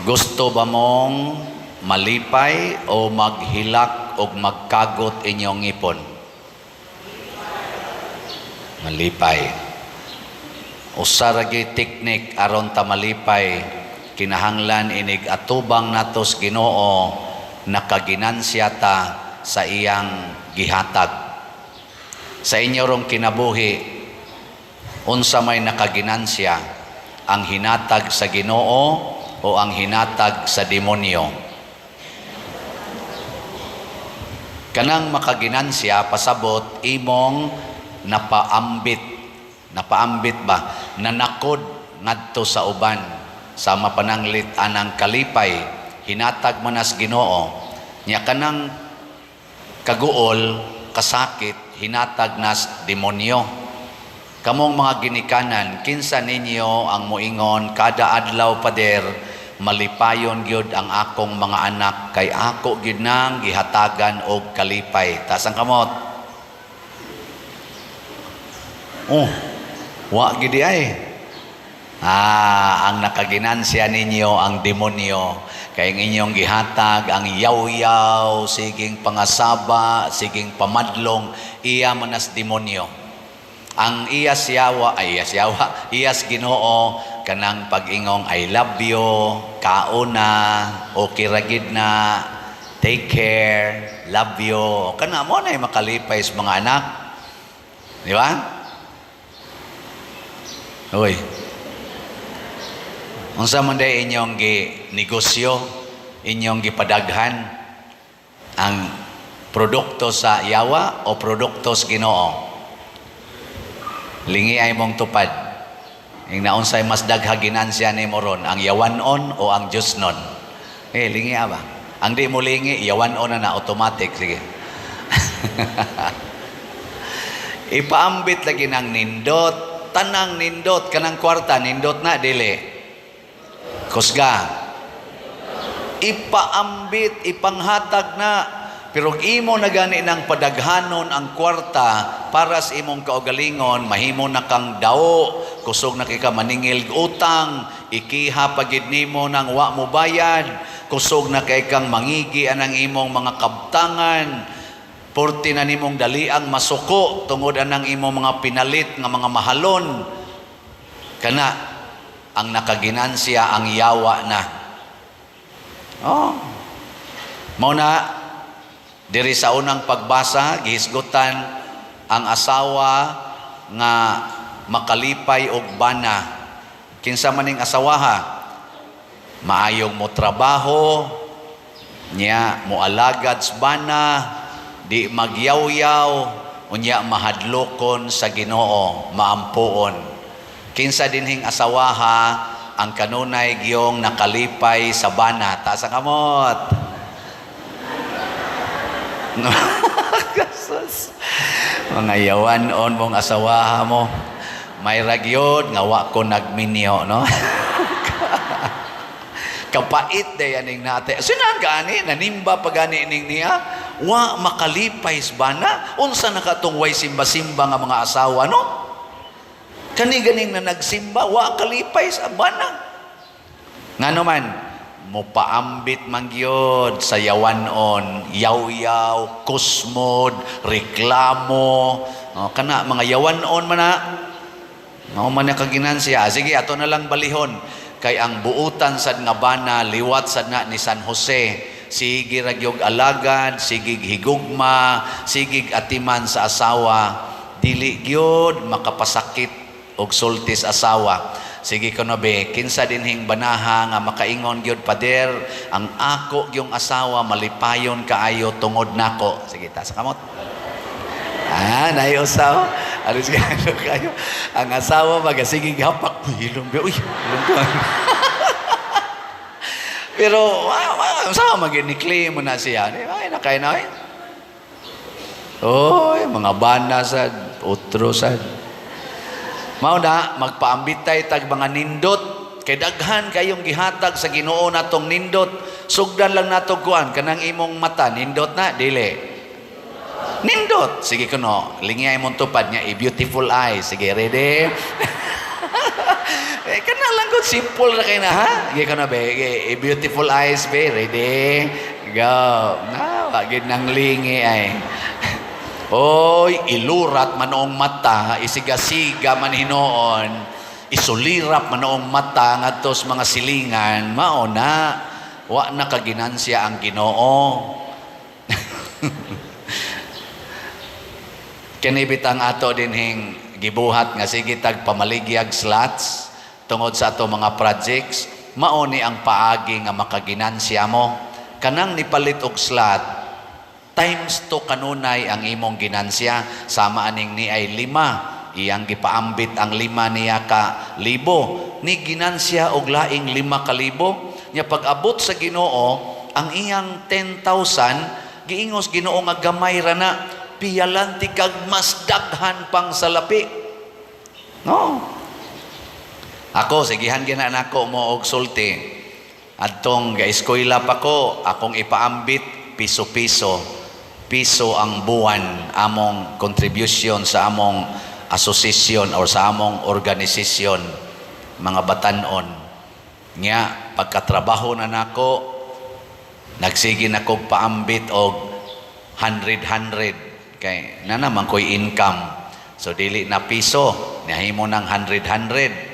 Gusto ba mong malipay o maghilak o magkagot inyong ngipon? Malipay. Usa ra gyud teknik aron ta malipay, kinahanglan inig atubang natos Ginoo, nakaginansya ta sa iyang gihatag. Sa inyo rong kinabuhi, unsa may nakaginansya, ang hinatag sa Ginoo o ang hinatag sa demonyo? Kanang makaginansya, pasabot imong napaambit, napaambit ba, nanakod ngadto sa uban. Sama pananglit anang kalipay, hinatag man nas Ginoo. Nya kanang kaguol, kasakit, hinatag nas demonyo. Kamong mga ginikanan, kinsa ninyo ang moingon, "Kada adlaw, pader, malipayon gyud ang akong mga anak kay ako gyud nang gihatagan og kalipay"? Taas ang kamot. Oh, wa gid ay. Ah, ang nakaginansya ninyo ang demonyo. Kay ang inyong gihatag ang yaw-yaw, siging pangasaba, siging pamadlong, iya manas demonyo. Ang iyas yawa, ay iyas yawa, iyas Ginoo, kanang pag-ingong "I love you," "Kauna, okay ra gid na, take care, love you." Kana mo na makalipay sa mga anak. Di ba? Uy. Unsa man day inyong gi negosyo, inyong gipadaghan, ang produkto sa yawa o produkto sa Ginoo? Lingi ay mong tupad. Ing naunsay mas dagha ginansya nimo ron, ang yawanon o ang Diyosnon? Eh, lingi ba? Ang di mo lingi, yawanon na na automatic. Sige. Ipaambit lagi ng nindot, tanang nindot, kanang kwarta, nindot na, dili? Kusga. Ipaambit, ipanghatag na. Pero imo na gani ng padaghanon ang kwarta para sa imong kaugalingon, mahimo na kang dao, kusog na kay ka maningil utang, ikiha pagid nimo nang wa mo bayad, kusog na kay kang mangigi anang imong mga kabtangan, porti na nimong daliang masuko tungod anang imong mga pinalit nga mga mahalon. Kana ang nakaginansya ang yawa na. Oh. Mao na diri sa unang pagbasa, gihisgutan ang asawa nga makalipay og bana. Kinsa man ning asawaha? Maayong mo trabaho, nya moalagad sa bana, di magyawyaw, unya mahadlokon sa Ginoo, maampuon. Kinsa dinhing asawaha ang kanunay giyong nakalipay sa bana? Taas ang kamot. Kasus. Mga yawan-on mong asawaha mo. May ragyod nga wa ko nagminyo, no? Kapait day aning nate. Sino gani nanimba pa gani ning niya? Wa makalipay sa bana. Unsa na katong way simba-simba nga mga asawa, no? Kani ganing na nagsimba, wa kalipay sa bana. Ngano man, mopaambit man gyud sa yawanon, yaw-yaw, kusmod, reklamo, oh, kana mga yawanon man na. Mao man na kaginansya. Sige, ato na lang balihon. Kay ang buutan sad nga bana, liwat sad na ni San Jose. Sige ra gyud alagad, sige higugma, sige atiman sa asawa. Dili gyud makapasakit og sulti sa asawa. Sige kuno be, kinsa dinhing banaha nga makaingon gyud, "Pader, ang ako gyung asawa malipayon kaayo tungod nako"? Sige, taas kamot. Ah, naay usa. Aris kayo kayo. Ang asawa magasige hapak. Uy, hilom be. Uy, hilom be. Pero, wa sa maginikli mo na siya. Ay, nakay na ay. Oy, mga bana sad, utro sad. Mao na magpaambitay tag mga nindot kay daghan kayong gihatag sa Ginoo natong nindot. Sugdan lang nato kuan, kanang imong mata, nindot na, dili? Nindot. Sige kuno, lingay imong tupad niya, i beautiful eyes. Sige, ready? Eh, kana lang gud, simple ra kay na, ha? Sige ka na be, eh, beautiful eyes be, ready? Go. Na, wa gid nang lingi ay. Oy, ilurat man ang mata, isigasiga man hinuon, isulirap man ang mata ngadto sa mga silingan, mao na wa na kaginansya ang Ginoo. Kini bitang ato dinhing gibuhat nga sige tag pamaligyag slots tungod sa ato mga projects, mao ni ang paagi nga makaginansya mo. Kanang nipalit og slot, times 2 kanunay ang imong ginansya. Sama aning ni ay 5, iyang gipaambit ang 5 niya ka libo, ni ginansya og laing 5,000. Nya pag-abot sa Ginoo ang iyang 10,000, giingos Ginoo nga gamay ra na, piyalan ti kag mas daghan pang salapi. No. Ako, sigihan gina nako mo og sulti. Adtong ga-eskwela pa ko, akong ipaambit piso-piso. Piso ang buwan among contribution sa among association or sa among organisasyon, mga batanon. Nya pagkatrabaho na nako, nagsige na kog paambit og 100-100 kay na naman ko'y income. So dili na piso, nahimo ng 100-100.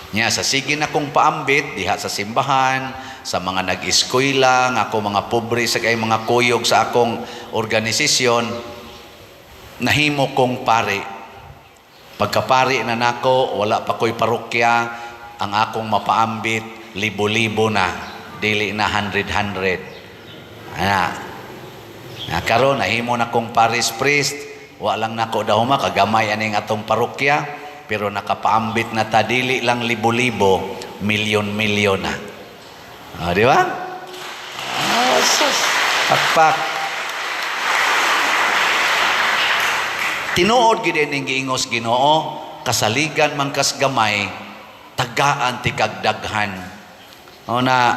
Nya sa sige na kong paambit diha sa simbahan, sa mga nag-eskwela, nga ako mga pobre sa kay mga kuyog sa akong organisasyon, nahimo kong pari. Pagkapari na nako, wala pa ko'y parokya, ang akong mapaambit libo-libo na, dili na 100-100. Ana. Na karon nahimo na kong parish priest, wa lang nako dahuma kagamay aning atong parokya, pero nakapaambit na ta dili lang libo-libo, milyon-milyon na. Ah, di ba? Ah, sus. Pakpak. Tinuod gid ning giingos Ginoo, kasaligan man kas gamay, tagaan ti kag daghan. O na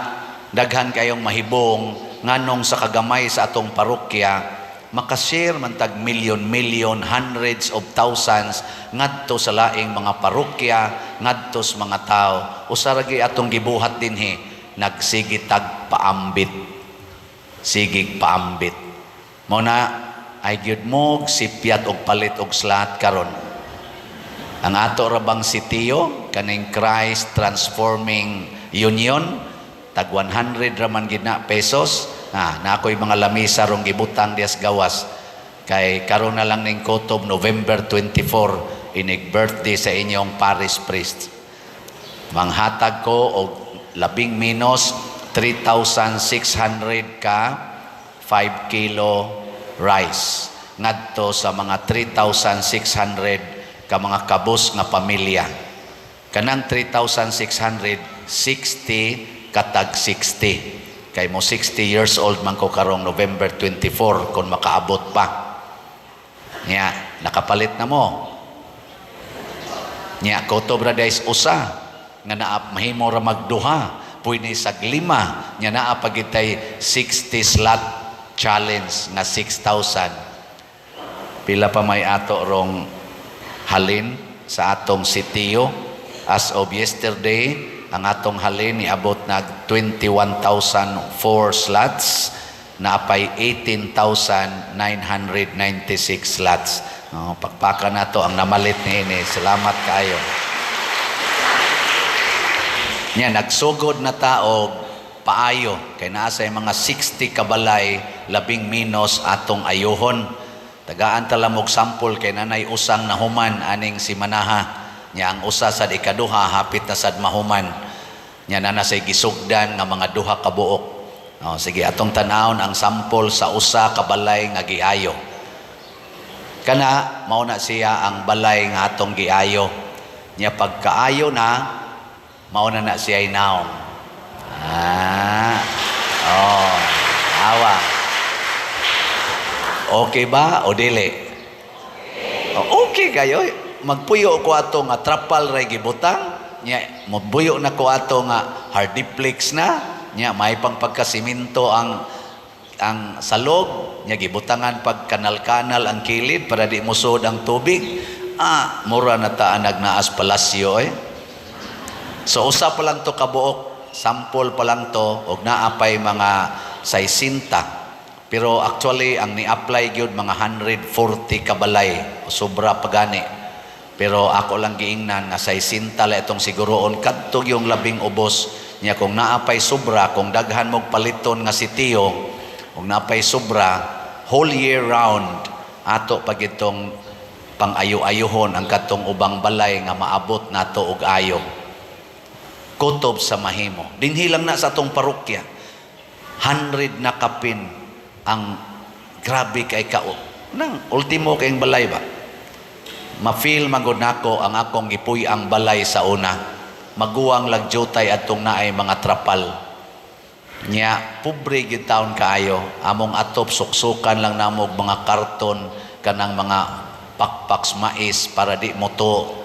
daghan kayong mahibong nganong sa kagamay sa atong parokya, makashare man tag milyon-milyon, hundreds of thousands ngadto sa laing mga parokya, ngadto sa mga tao. Usa ra gyud atong gibuhat dinhi, nagsige tag paambit. Sigig paambit. Mao na ay gyud mo sipyat og palit og slot karon. Ang ato ra bang sitiyo kaning Christ Transforming Union, tag 100 ra man gid na pesos. Na ako'y mga lamisa rong gibutang dias gawas kay karon na lang ning kutob November 24 inig birthday sa inyong parish priest. Manghatag ko og labing menos 3,600 ka 5 kilo rice ngadto sa mga 3,600 ka mga kabus nga pamilya. Kanang 3,660 katag 60. Kay mo 60 years old man ko karong November 24 kung makaabot pa. Nya, nakapalit na mo. Nya, kutob ra days usa nga naa mahimo ra magduha, pwede sag 5, nya naa pagitay 60 slot challenge nga 6,000. Pila pa may ato rong halin sa atong sitiyo? As of yesterday, ang atong halin niabot nag 21,004 slots, naapay 18,996 slots. No, pakpakan nato ang namalit niini. Salamat kaayo. Nya nagsugod na ta og paayo kay naa say mga 60 kabalay labing menos atong ayuhon. Tagaan ta lang og sample kay nanay usang nahuman aning si Manaha. Nya ang usa sad ikaduha hapit na sad mahuman. Nya nana say gisugdan nga mga duha ka buok. Oh, sige, atong tan-awon ang sample sa usa ka balay nga giayo. Kana mao na siya ang balay nga atong giayo. Nya pagkaayo na mao na na siya naong. Ah. Oh, awa. Okay ba o dili? Oh, okay kayo. Magpuyo ko ato nga trapal ray gibutang. Nya magpuyo na ko ato nga hardiplex na. Nya may pang pagkasiminto ang salog. Nya gibutangan pag kanal-kanal ang kilid para di musod ang tubig. Ah, mura na ta nagnaas palasyo eh. So usa pa lang to kabuok, sample pa lang to og naa pay mga 60. Pero actually ang ni-apply gyud mga 140 ka balay, o sobra pa gani. Pero ako lang giingnan nga 60 la itong siguroon kadto yung labing ubos niya. Kung naa pay sobra, kung daghan mog paliton nga sitio ug naa pay sobra, whole year round ato pag itong pang-ayo-ayohon ang katong ubang balay nga maabot nato og ayo kutob sa mahimo. Dinhi lang na sa atong parokya, 100 na kapin ang grabe kay kao nang ultimo kayong balay ba. Ma-feel man gud nako ang akong gipuy ang balay sa una, maguwang lagjutay atong naay mga trapal nya. Pobre gyud taon kaayo among atop, suksukan lang namo og mga karton kanang mga pakpaks mais para di moto.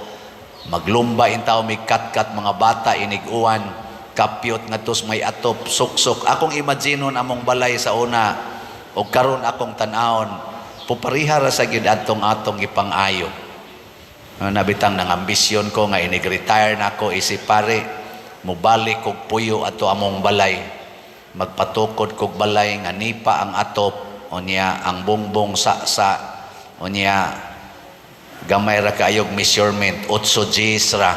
Maglumba in tao, may katkat mga bata inig-uwan, kapyot ngadto sa may atop, suksok. Akong imaginon among balay sa una og karon akong tan-awon, pupariha ra sa gyud atong atong ipang-ayo. Nabitang nang ambisyon ko nga inig-retire na ako isip pare, mubalik kog puyo ato among balay. Magpatukod kog balay nga nipa ang atop, unya ang bongbong sa unya gamay ra kaayog measurement, 8 Gs ra.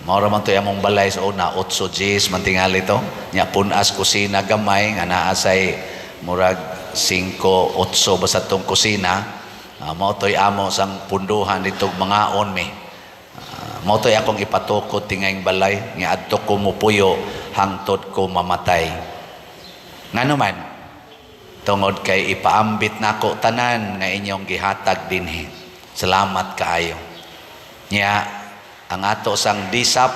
Mao ra man to among balay sa una, 8 Gs man tingali to. Nya punas kusina gamay nga naa say murag 5 8 basta tong kusina. Mao to'y amo sang punduhan ditog mangaon mi. Mao to'y akong ipatukod tingayng balay nga adto ko mupuyo hangtod ko mamatay. Ngano man, tungod kay ipaambit nako tanan nga inyong gihatag dinhi. Salamat kaayo. Nya ang ato sang DSAP,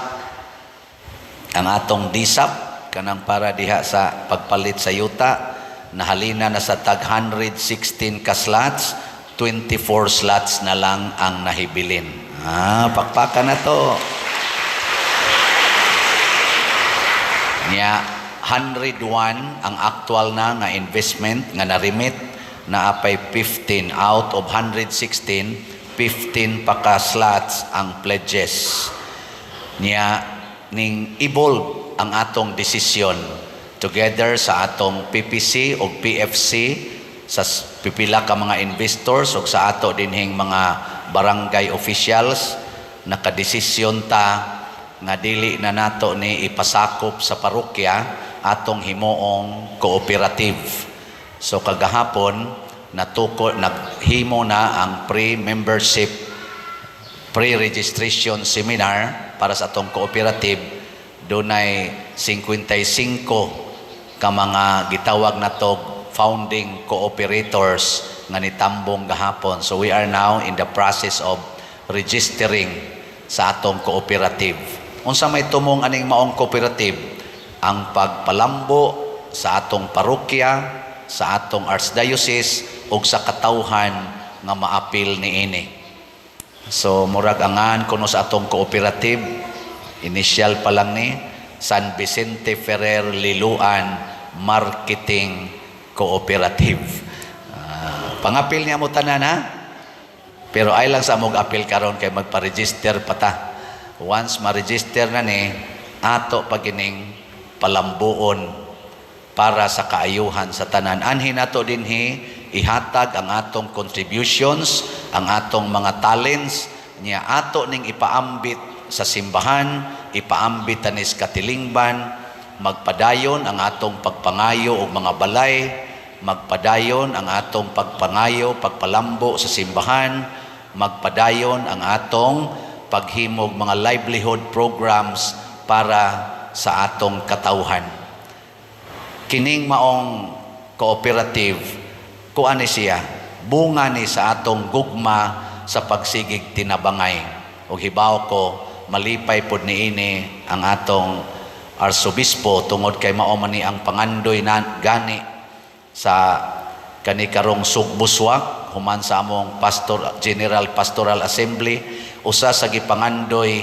ang atong DSAP kanang para diha sa pagpalit sa yuta, nahalina na sa tag 116 ka slots, 24 slots na lang ang nahibilin. Ah, pakpakan na to. Nya 101 ang actual na nga investment nga na-remit na apay 15 out of 116, 15 pa ka slots ang pledges. Nya ning evolve ang atong desisyon together sa atong PPC o PFC, sa pipila ka mga investors ug sa ato dinhing mga barangay officials, nakadesisyon ta nga dili na nato ni ipasakop sa parokya, atong himuong cooperative. So kagahapon natuko naghimo na ang pre-membership pre-registration seminar para sa atong cooperative. Dunay 55 ka mga gitawag natog founding cooperators nga nitambong gahapon. So we are now in the process of registering sa atong cooperative. Unsa may tumong aning maong cooperative? Ang pagpalambo sa atong parokya, sa atong archdiocese ug sa katawhan nga maapil niini. So murag angan kuno sa atong cooperative, initial pa lang ni San Vicente Ferrer Liloan Marketing Cooperative. Pangapil niya mo tanan ha. Pero ay lang sa mog apil karon kay magpa-register pa ta. Once ma-register na ni ato pagining palambuon para sa kaayuhan sa tanan. Anhi nato dinhi ihatag ang atong contributions, ang atong mga talents niya ato ning ipaambit sa simbahan, ipaambit tanis katilingban, magpadayon ang atong pagpangayo og mga balay, magpadayon ang atong pagpangayo, pagpalambo sa simbahan, magpadayon ang atong paghimog mga livelihood programs para sa atong katawhan. Kining maong cooperative, kuan ni siya, bunga ni sa atong gugma sa pagsigig tinabangay. Ug hibaw ko malipay pod niini ang atong arsobispo tungod kay mao man ni ang pangandoy na gani sa kani karong Sugbuswak human sa among pastor General Pastoral Assembly. Usa sa gipangandoy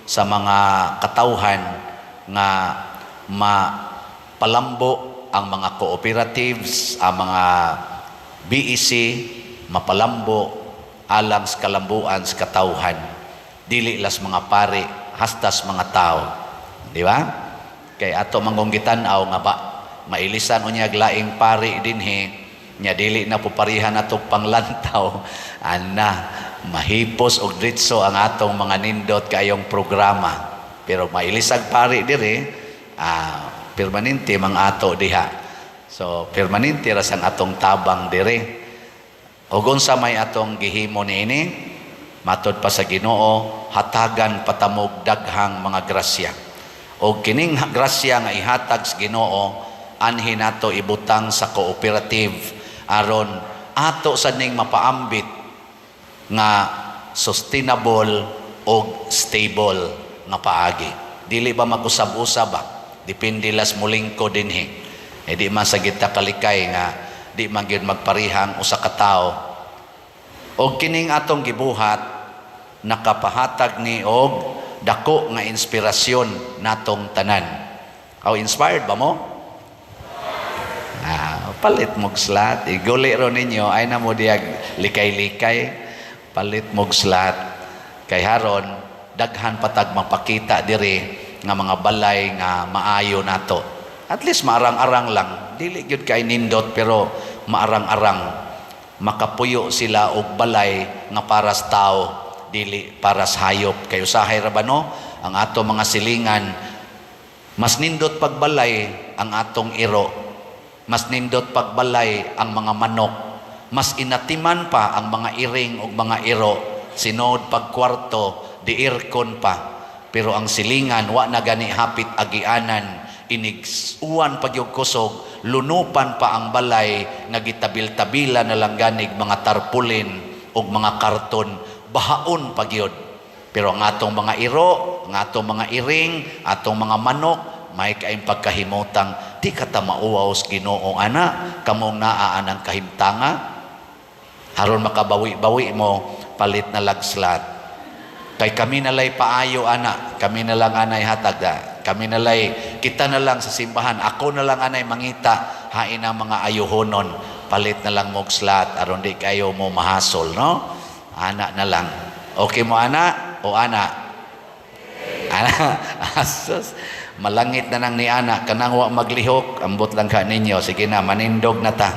sa mga katawhan nga mapalambo ang mga cooperatives, ang mga BEC, mapalambo alang sa kalambuan sa katawhan, dili las mga pari. hastas mga tao. Di ba? Kay ato manggong gitan-aw nga ba mailisan unyag laing pari dinhi nya, dili na po parihan atong panglantaw ana, mahipos og dritso ang atong mga nindot kayong programa. Pero mailisag pari diri, permanente mang ato diha. So permanente ra sang atong tabang diri. Ug unsa may atong gihimo niini? Matod pa sa Ginoo, hatagan pa ta mo'g daghang mga grasya. O kining grasya nga ihatag sa Ginoo, anhi nato ibutang sa cooperative aron ato sa ning mapaambit nga sustainable og stable nga paagi. Dili ba mag-usab-usab ba? Depende las mulingko dinhi. Eh di man sa kita kalikay nga di man gyud magparihang usa ka tawo. Og kining atong gibuhat, nakapahatag ni og dako nga inspirasyon natong tanan. Aw, inspired ba mo? Palit mog slat. Iguli ro ninyo ay na mo diyag likay-likay. Palit mog slat. Kay haron daghan patag mapakita diri nga mga balay nga maayo nato. At least maarang-arang lang. Dili gyud kay nindot, pero maarang-arang makapuyo sila og balay nga para sa tao, dili para sa hayop. Kay usahay ra ba, no, ang ato mga silingan, mas nindot pagbalay ang atong iro, mas nindot pagbalay ang mga manok, mas inatiman pa ang mga iring ug mga iro, sinod pag kwarto, di aircon pa. Pero ang silingan, wa na gani hapit agianan, inig uwan pag yung kusog, lunupan pa ang balay nga gitabil-tabila na lang ganig mga tarpaulin ug mga karton, bahaon pa gyud. Pero ang atong mga iro, ang atong mga iring, atong mga manok, may kaayong pagkahimutang. Di ka ta mauwaw sa Ginoo ana, kamong naa anang kahimtanga. Haron makabawi-bawi mo, palit na lagslat. Kay kami nalay paayo ana, kami na lang anay hatag da. Kami nalay, kita na lang sa simbahan, ako na lang anay mangita, hain ang mga ayuhonon, palit na lang mo slat, aron di kayo mo mahasol, no? Ana na lang. Okay mo ana o ana? Ana, asus. Malangit na nang ni ana, kanang wa maglihok, ambot lang ka ninyo. Sige na, manindog na ta.